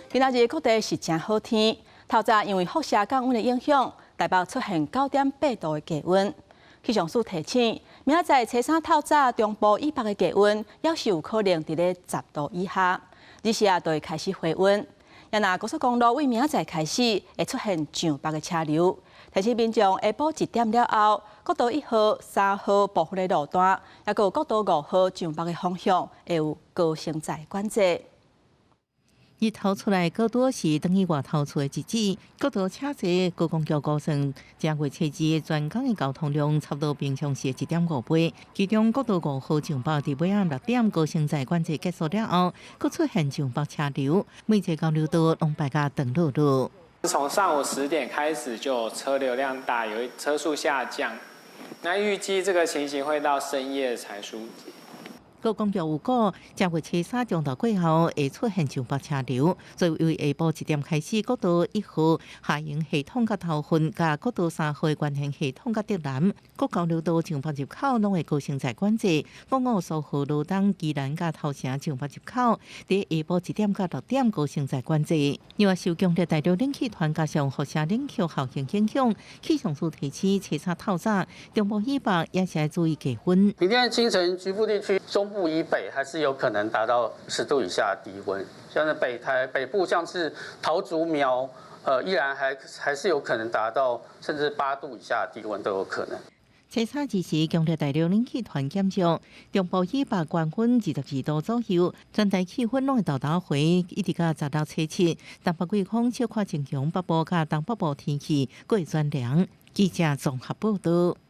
今仔日各地是誠好天，透早因為輻射降溫的影響，台北出現9.8度的低溫。氣象署提醒，明仔載初三透早中部以北的低溫，猶是有可能佇咧10度以下，日時啊就會開始回溫。若高速公路為明仔載開始會出現上北的車流，提醒民眾下晡1點了後，國道1號、3號部分的路段，抑閣有國道5號上北的方向，會有高升載管制。日頭出來，閣拄是轉去外頭厝的日子。國道車濟，高架橋高升，正月初二全工的交通量差不多平常時的1.5倍。其中國道5號上北佇尾仔6點高升載管制結束了後，閣出現上北車流，每一個交流道攏排甲長轆轆。從上午10點開始就車流量大，有車速下降。那預計這個情形會到深夜才疏解。高公橋有講，正月初三中晝過後會出現上北車流，所以為下晡1點開始，國道1號下營系統佮頭份，佮國道3號關聯系統佮竹南，各交流道上北入口攏會高升載管制。國五蘇澳羅東宜蘭佮頭城上北入口，佇下晡1點佮6點高升載管制。另外，受強烈大陸冷氣團加上輻射冷卻效應影響，氣象署提醒，初三透早中部以北也是愛注意低溫。明天清晨局部地區中部以北還是有可能達到10度以下的低溫，像是北台北部，像是桃竹苗，依然還是有可能達到甚至8度以下的低溫都有可能。初三二時，強烈大陸冷氣團減弱，中部以北高溫22度左右，全台氣溫攏會沓沓回，一直到16初七，東北季風小可增強，北部佮東北部天氣閣會轉涼。記者綜合報道。